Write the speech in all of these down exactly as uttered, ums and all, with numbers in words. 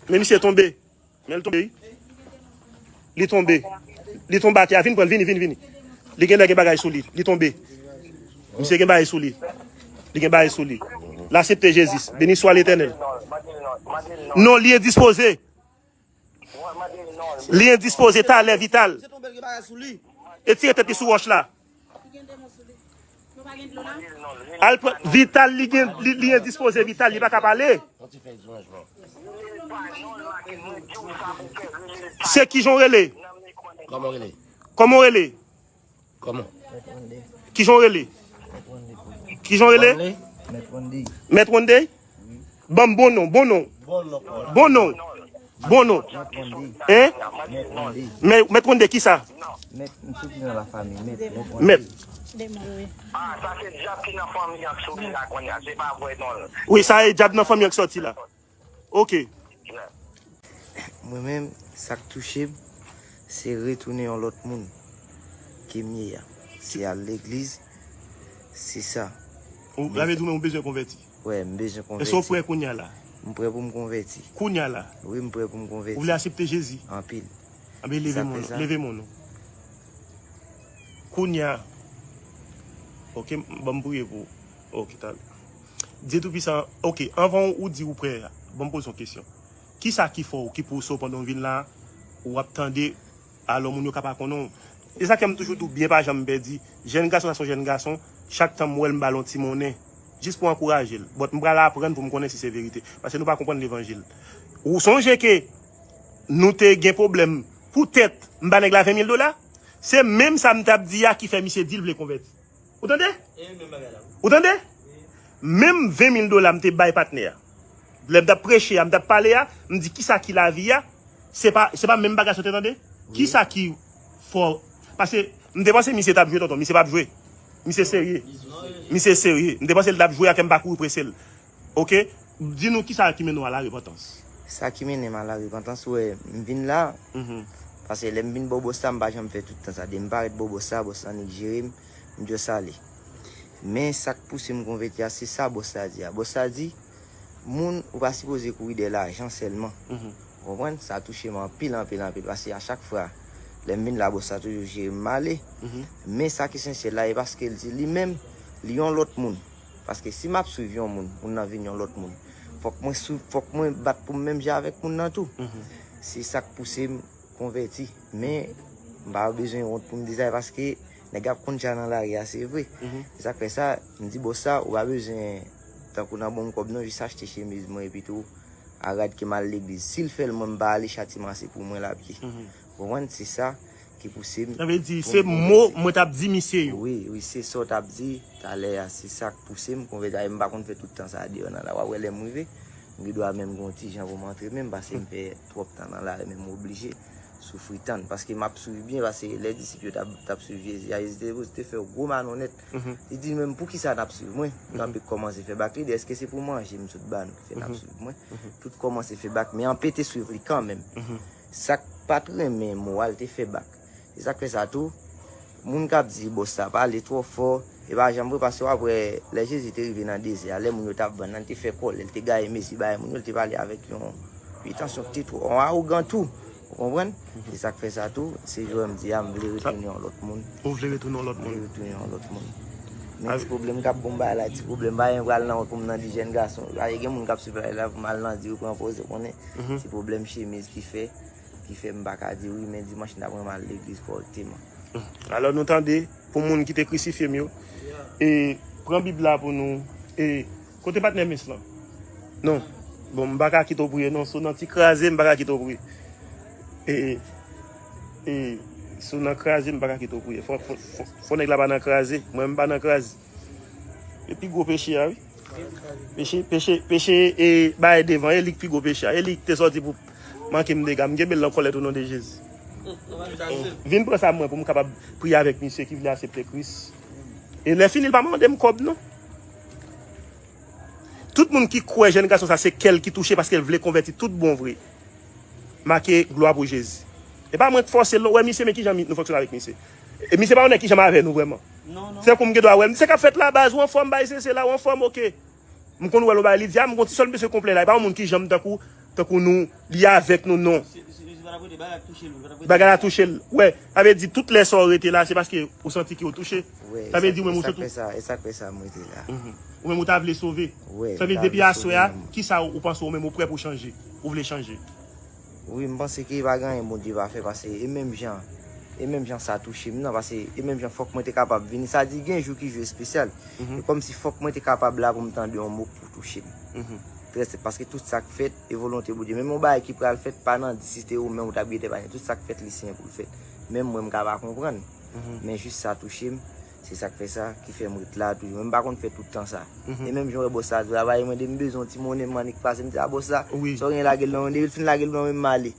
Men misye tonbe. Men l tonbe, wi. Li tonbe. Li tonbe atè a. Vin pran l, vini, vini, vini. Li gen, gen bagay sou li. Li tonbe. Misye gen bagay sou li. Li gen bagay sou li. L aksepte Jezi. Beni swa Letènèl. Non, li endispoze. Li endispoze talè, Vital. Etire tèt li sou wòch la. Al pran Vital, li gen, li, li endispoze, Vital, li pa ka pale. Se kijan w rele? Kòman w rele? Kòman w rele? Kòman? Kijan w rele? Kijan w rele? Mèt One Day. Mèt One Day? Ban m bon non, bon non. Bon non. Bon non. Mèt One Day. Hein? Mèt One Day. Mè, Mèt One Day, kisa? Mèt, m soti nan lafanmi, mèt, mèt One Day. Mèt. Ah, sa se dyab ki nan fanmi an k soti la kounye a, se pa vre non. Wi, sa e dyab nan fanmi an k soti la. Ok. Mwen menm, sa k touche m, se retounen yon lòt moun ke m ye a. Se al legliz, se sa. Ou, sa vle di ou menm ou bezwen konvèti? Wè, m bezwen konvèti. Èske w prè kounye a la? M prè pou m konvèti. Kounye a la? Wi, m prè pou m konvèti. Ou vle aksepte Jezi? Anpil. Anben, leve men w non. Leve men w non. Kounye a. Ok, m, ban m priye pou ou. Ok, talè. Dye Toupisan, ok, anvan ou di ou prè a, ban m poze yon kesyon. Kisa ki fè w, ki pouse w pandan w vin la, w ap tande, alò moun yo ka pa konnen w? E sa k fè m toujou di w byen pa janm pèdi. Jèn gason sa se yon jèn gason, chak tan m wè l m ba l yon ti monnen. Jis pou ankouraje l. But m pral aprann pou m konnen si se verite. Paske nou pa konprann levanjil. Ou sonje ke nou te gen pwoblèm poutèt m ba nèg la ven mil dola? Se menm sa m t ap di a ki fè misye di l vle konvèti. Ou tande? E menm bagay la, wi. Ou tande? Wi. Menm ven mil dola m te bay patnè a. Lè m t ap preche a, m t ap pale a, m di kisa ki lavi a, se pa, se pa menm bagay sa w te tande? Wi. Kisa ki fò? Paske m te panse misye t ap jwe, tonton, misye p ap jwe. Misye serye. Misye serye. M te panse l t ap jwe a, kè m pa kouri prese l. Ok? Di nou kisa ki mennen w a la repantans. Sa ki mennen m a la repantans, ou wè, m vin la, mhm, paske lè m vin bò bòs sa, m pa janm fè tout tan sa. Depi m parèt bò bòs sa, bòs la nik jere m, m just ale. Men sa k pouse m konvèti a, se sa bòs la di a. Bòs la di, moun, ou pa sipoze kouri dèyè lajan sèlman. Mhm. Ou konprann? Sa touche m anpil, anpil, anpil. Paske a chak fwa, lè m vin la, bòs la toujou jere m male. Mhm. Men sa ki esansyèl la, e paske l di li menm, li yon lòt moun. Paske si m ap swiv yon moun, moun nan vin yon lòt moun, fòk mwen swiv, fòk mwen bat pou m menm jan avèk moun nan tou. Mhm. Se sa k pouse m konvèti. Men, m pa bezwen wont pou m di sa, paske nèg ap konn ja nan lari a, se vre. Mhm. Se sa k fè sa, m di bòs sa, ou pa bezwen, tankou nan ban m kòb non, jis achte chemiz mwen, epi tou, a rad ke m al legliz. Si l fè l, mwen m pa ale, chatiman se pou mwen l ap ye. Mhm. Ou konprann? Se sa ki pouse m. Sa vle di, se mo mwen t ap di misye yo. Wi, wi, se sa w t ap di talè a, se sa k pouse m konvèti. M pa konn fè tout tan sa a deyò nan la. W ap wè lè m rive, m gen dwa menm gen yon ti jan pou m antre menm, paske m fè twòp tan nan lari, men m oblije soufri tann. Paske m ap swiv byen, paske lè disip yo t ap, t ap swiv Jezi a, Jezi te, te fè yo gwo malonèt. Mhm. Li di, "Menm poukisa n ap swiv mwen?" Yo kanpe kòmanse fè bak li, di, "Èske se pou manje m sot ba nou ki fè n ap swiv mwen?" Mhm. Tout kòmanse fè bak, men anpe te swiv li kanmenm. Mhm. Sa k pa t renmen mo a, l te fè bak. Se sa k fè sa tou, moun k ap di bòs sa pale twò fò, e pa janm vre, paske w ap wè lè Jezi te rive nan dezè a, lè moun yo t ap vann nan, li te fè kòlè, li te gaye mezi bagay moun yo, li te pale avèk yon entansyon ki te twò, yon awogan tou. Ou konprann? Se sa k fè sa tou, se jan m di a, m vle retounen yon lòt moun. Ou vle retounen yon lòt moun? M vle retounen yon lòt moun. Men ti pwoblèm k ap bon bagay la, ti pwoblèm, pa gen pral nan wont pou m nan di jèn gason. Pa gen moun k ap swiv bagay la, pou m al nan di yo pran pòz, ou konnen. Mhm. Ti pwoblèm chemiz ki fè, ki fè m pa ka di wi, men dimanch n ap renmen al legliz kòrèkteman. Alò nou tande, pou moun ki te krisifye m yo, e pran Bib la pou nou, e kote patnè Mis lan? Non. Bon, m pa ka kite w priye non, si w nan ti kraze, m pa ka kite w priye. E, e, si w nan kraze, m pa ka kite w priye. Fò, fò, fò, fò nèg la pa nan kraze, mwen m pa nan kraze. E pi gwo peche a, wi. Peche, peche, peche, e, bay devan, e li k pi gwo peche a. E li k te sòti pou manke m dega. M kenbe l nan kòlèt o non de Jezi. Vin pran sa mwen pou m kapab priye avèk misye ki vle aksepte Kris. E lè fini, l pa mande m kòb, non. Tout moun ki kwè jèn gason sa, se kè l ki touche paske l vle konvèti tout bon vre. Make glwa pou Jezi. E pa mwen k fòse l, non. Wè misye, men kijan nou fonksyone avèk misye. E misye pa yon nèg ki janm avè nou vrèman. Non, non. Se kou m gen dwa wè l. Misye k ap fèt la, baz, ou anfòm, bay se, se la, ou anfòm, oke. M konn wè l yon bagay, li di, a, m gon ti sèl mesye konplè la. E pa yon moun ki janm tankou, Tankou nou, li avèk nou, non. Bagay la touche l. Wè, sa vle di tout lè sa w rete la, se paske ou santi ke w touche. Sa vle di ou menm ou sot. Ou menm ou ta vle sove. Sa vle di depi aswè a, kisa ou panse ou menm ou prè pou chanje? Ou vle chanje? Wi, m panse ke pa gen anyen Bondye pa fè, paske e menm jan, e menm jan sa touche m nan, paske e menm jan fòk mwen te kapab vini. Sa di gen jou ki jou espesyal. E kòmsi fòk mwen te kapab la pou m tande yon mo pou touche m. Trè senp, paske tout sa k fèt, e volonte Bondye. Menm yon bagay ki pral fèt, pa nan di si te ou menm ou t ap gen te pa gen. Tout sa k fèt, li siyen pou l fèt. Menm mwen, m ka pa konprann. Men jis sa touche m. Se sa k fè sa, ki fè m ret la toujou. Men m pa konn fè tout tan sa. E menm jan w wè bòs la di w la, pa mande m bezwen yon ti monnen m annik pase, m di a bòs la, sa w gen lage l nan mwen, depi l fin lage l nan mwen, m ale.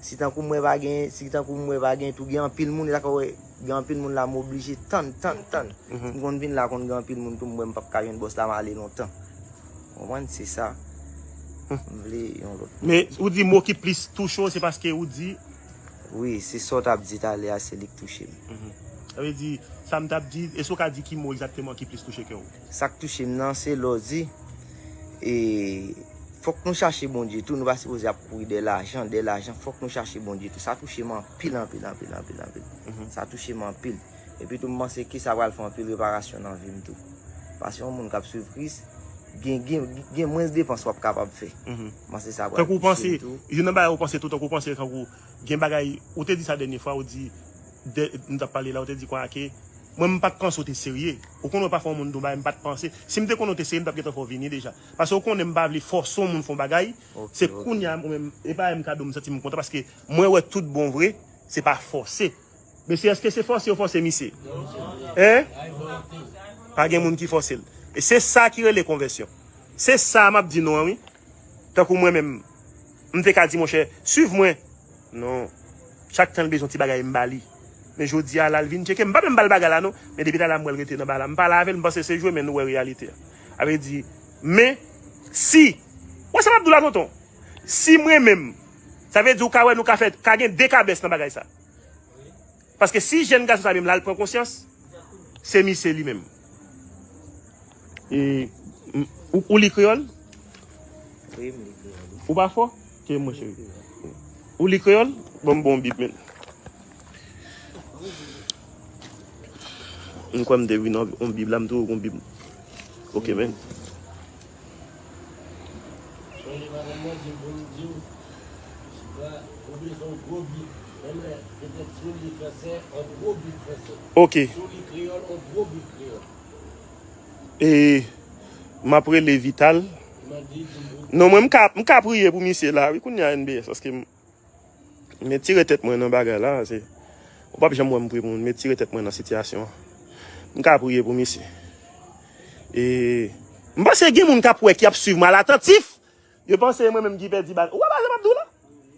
Si tankou m wè pa gen, si tankou m wè pa gen tou, gen anpil moun, e sa k fè w wè, gen anpil moun la, m oblije tann, tann, tann. Si m konn vin la, konn gen anpil moun tou, m wè m p ap ka jwenn bòs la, m ale lontan. Konprann? Se sa. M vle yon lòt. Men ou di mo ki plis touche w, se paske ou di. Wi, se sa w t ap di talè a, se li k touche m. Sa vle di, sa m t ap di, èske w ka di ki mo egzakteman ki plis touche kè w? Sa k touche m nan, se lè w di, e, fòk nou chache Bondye tou, nou pa sipoze ap kouri dèyè lajan, dèyè lajan, fòk nou chache Bondye tou. Sa touche m anpil, anpil, anpil, anpil, anpil. Sa touche m anpil. Epi tou, m panse ke sa pral fè anpil reparasyon nan vi m tou. Paske yon moun k ap swiv Kris, gen, gen, gen mwens depans w ap kapab fè. M panse sa pral touche m tou. Youn nan bagay ou panse tou, tankou ou panse, tankou gen bagay, ou te di sa dènye fwa, ou di, de, nou t ap pale la, ou te di kwa ke, mwen, m pa t panse ou te serye. Ou konnen pafwa yon moun di yon bagay, m pa t panse. Si m te konnen ou te serye, m t ap gentan fè w vini deja. Paske ou konnen m pa vle fòse yon moun fè yon bagay. Se kounye a, mwen menm, e pa M K do m santi m kontan, paske mwen wè tout bon vre, se pa fòse. Mesye, èske se fòse yo fòse misye? Hein? Pa gen moun ki fòse l. E se sa ki rele konvèsyon. Se sa m ap di nou an, wi. Tankou mwen menm, m te ka di, monchè, swiv mwen. Non. Chak tan l bezwen ti bagay, m ba li. Men jodi a la, l vin tcheke m. M pa menm ba l bagay la, non. Men depi talè a, m wè l rete nan bagay la. M pale avè l, m panse se jwe, men nou wè reyalite a. Sa vle di, men, si, wè sa m ap di w la, tonton. Si mwen menm, sa vle di ou ka wè nou ka fè, ka gen dekabès nan bagay sa. Paske si jèn gason sa menm la, l pran konsyans, se misye li menm. E, m, ou, ou li kreyòl? Wi, m li kreyòl, wi. Ou pa fò? Ke mwen cheri. Ou li kreyòl? Ban m bon bib, men. M kwè m te vin yon, yon bib la, m twouve yon bib. Ok, men. Sonje madanm mwen di m pou m di w, chita, ou bezwen yon gwo bib. Menm lè, petèt si w li fransè, yon gwo bib fransè. Ok. Si w li kreyòl, yon gwo bib kreyòl. E, m ap rele Vital. Mande, di m pou. Non, mwen, m ka, m ka priye pou misye la, wi, kounye a N B S, paske m, m retire tèt mwen nan bagay la, se, ou p ap janm wè m priye pou moun, m retire tèt mwen nan sitiyasyon an. M ka priye pou misye. E, m panse gen moun k ap wè, ki ap swiv mwen alatantif. Yo panse mwen menm ki pèdi batay. Ou wè bagay m ap di w la?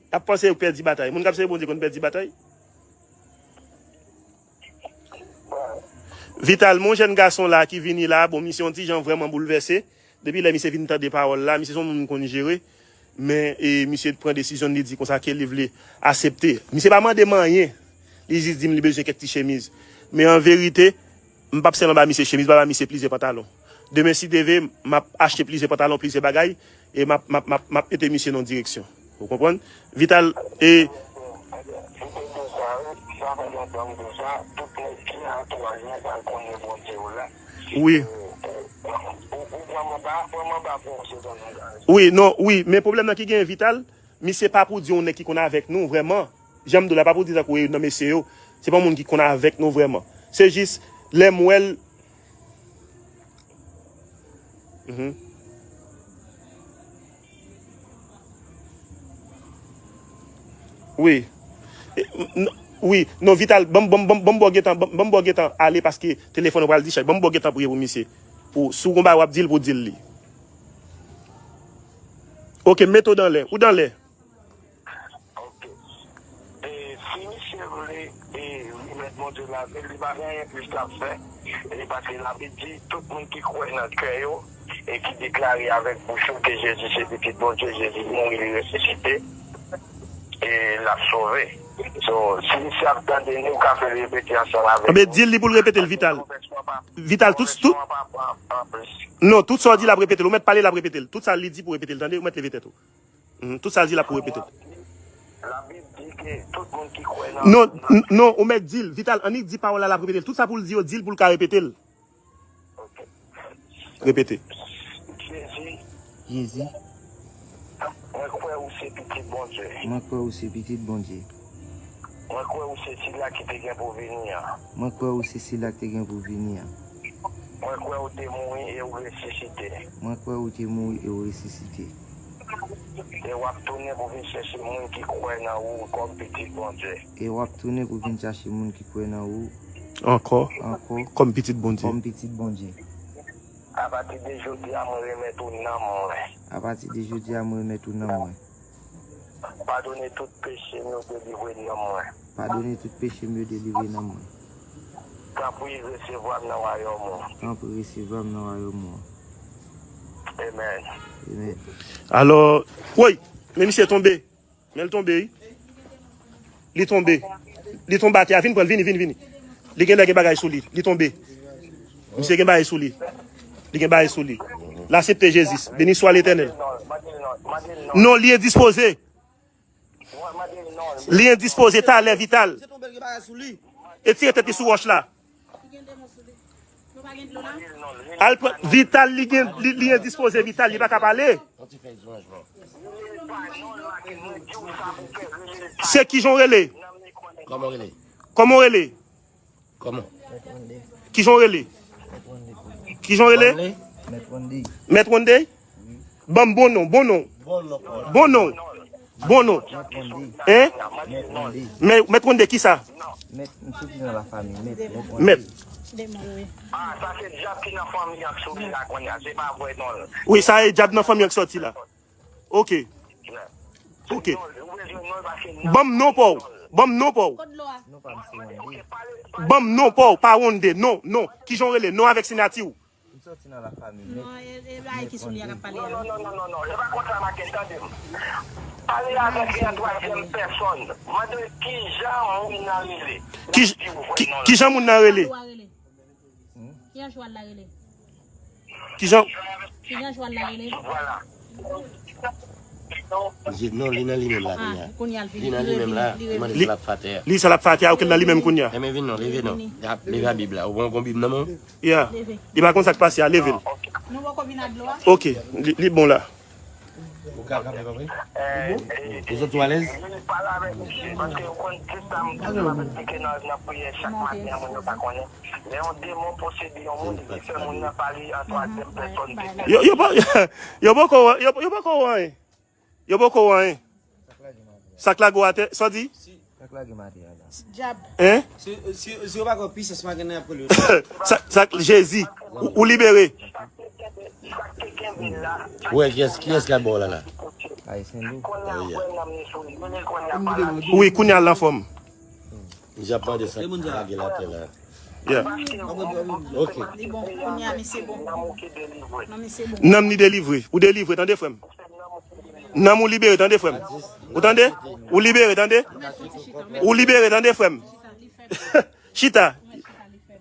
Y ap panse yo pèdi batay. Moun k ap sèvi Bondye konn pèdi batay. Vital, mon jèn gason la ki vini la, bon, misye yon ti jan vrèman boulvèse. Depi lè misye vin tande pawòl la, misye se yon moun m konn jere. Men, e, misye pran desizyon, li di konsa ke li vle aksepte. Misye pa mande m anyen. Li jis di m li bezwen kèk ti chemiz. Men an verite, m p ap sèlman ba misye chemiz, m ap ba misye plizyè pantalon. Demen, si Dye vle, m ap achte plizyè pantalon, plizyè bagay, e m ap, m ap, m ap, m ap mete misye nan direksyon. Ou konprann? Vital, e. Wi. Wi, non, wi, men pwoblèm nan ki genyen, Vital, misye pa pou di yon nèg ki konn avèk nou vrèman. Jan m di w la, pa pou di tankou e nan mesye yo. Se pa yon moun ki konn avèk nou vrèman. Se jis lè m wè l. Mhm. Wi. E, n-, wi, non, Vital, ban m, ban m, ban m, ban m ba w gentan, ban m, ban m ba w gentan ale paske telefòn ou pral discharge. Ban m ba w gentan priye pou misye. Pou, si w gon bagay w ap di l, pou w di l li. Ok, m mete w dan lè. Ou dan lè. Ok. E, si misye vle, e, remèt Bondye lavi l, li pa gen anyen plis l ap fè. E, paske Labib di, tout moun ki kwè nan kè yo, e ki deklare avèk bouch yo ke Jezi se Pitit Bondye, Jezi mouri, li resisite, e l ap sove. So, si misye ap tande nou, ou ka fè l repete ansanm avèk nou. Anben, di l li pou l repete l, Vital. Vital, tout, tout. Non, tout sa w di l ap repete l. Ou mèt pale, l ap repete l. Tout sa li di pou repete l, tande, ou mèt leve tèt ou. Mhm, tout sa l di l ap repete. Labib di ke tout moun ki kwè nan... Non, n- non, ou mèt di l. Vital, annik di pawòl la, l ap repete l. Tout sa pou l di yo, di l pou l ka repete l. Ok. Repete. Jezi, Jezi, mwen kwè ou se pitit Bondye. Mwen kwè ou se pitit Bondye. Mwen kwè ou se sila ki te gen pou vini an. Mwen kwè ou se sila ki te gen pou vini an. Mwen kwè ou te mouri e ou resisite. Mwen kwè ou te mouri e ou resisite. E w ap tounen pou vin chèche moun ki kwè nan ou kòm pitit Bondye. E w ap tounen pou vin chache moun ki kwè nan ou Ankò. Ankò. Kòm pitit Bondye. Kòm pitit Bondye. Apati de jodi a, mwen remèt ou nanm mwen. Apati de jodi a, mwen remèt ou nanm mwen. Padone tout peche m yo, delivre nanm mwen. Padone tout peche m yo, delivre nanm mwen. Tanpri, resevwa m nan wayòm ou. Tanpri, resevwa m nan wayòm ou. Amen. Amen. Alò, woy, men misye tonbe. Men l tonbe, wi. Li tonbe. Li tonbe atè a. Vin pran l, vini, vini, vini. Li genlè gen bagay sou li. Li tonbe. Misye gen bagay sou li. Li gen bagay sou li. L aksepte Jezi. Beni swa Letènèl. Non, li endispoze. Li endispoze talè, Vital. Etire tèt li sou wòch la. Al pran Vital, li gen, li, li endispoze, Vital, li pa ka pale. Se kijan w rele? Kòman w rele? Kòman w rele? Kòman? Kijan w rele? Kijan w rele? Mèt One Day. Mèt One Day? Ban m bon non, bon non. Bon non. Bon non. Hein? Mèt One Day. Mèt One Day, kisa? Mèt, m soti nan lafanmi. Mèt, Mèt One Day. Mèt. Ah, sa se dyab ki nan fanmi an k soti la kounye a, se pa vre non. Wi, sa e dyab nan fanmi an k soti la. Ok. Ok. Ban m non pa w. Ban m non pa w. Kòd lo a. Non pa m se One Day. Ban m non pa w, pa One Day, non, non. Kijan w rele? Non avèk siyati w. M soti nan lafanmi. Non, e, e bagay ki sou li a k ap pale a. Non, non, non, non, non, non. E pa konsa, Makenn, tande m. Pale avèk li an twazyèm pèsòn. Mande kijan moun nan rele. Ki, ki, kijan moun nan rele? Kijan chwal la rele? Kijan? Kijan chwal la rele? Vwala. Li, non, li nan li menm la kounye a. Li nan li menm la, li mande si l ap fè atè a. Li sa l ap fè atè a, ok, l nan li menm kounye a. Enben vin non, leve non. Leve a Bib la. Ou bon gon Bib nan men w? Yeah. Li pa konn sa k pase a, leve l. Nou poko vin ak dlo a? Ok, li, li bon la. Ou ka kanpe, kanpe. Ou santi w alèz? Lè yon demon posede yon moun, li fè moun nan pale an twazyèm pèsòn. Yo, yo pa, yo poko, yo, yo poko wè anyen. Yo poko wè anyen. Sa k lage w atè, sa w di? Sa k lage m atè a la. Dyab. Hein? Si, si, si yo pa gen pisans, pa gen nan y ap rele yo. Sa, sa, Jezi, ou, ou libere. Ou wè kiyès, kiyès k ap ba w la la? Ayisyen tou. Oh, yeah. Wi, kounye a l anfòm. Misye ap mande sa k lage l atè la. Yeah. Ok. Li bon, kounye a misye bon. Non, misye bon. Nanm ni delivre. Ou delivre, tande frè m. Nanm ou libere, tande frè m. Ou tande? Ou libere, tande? Ou libere, tande frè m. Chita.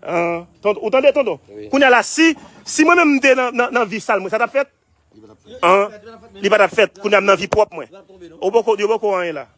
Ah, ton- ou tande, tonton? Wi. Kounye a la, si, si mwen menm m te nan, nan, nan vi sal mwen, sa t ap fèt? An? Li pa t ap fèt. Kounye a m nan vi pwòp mwen. Ou poko, yo poko anyen la.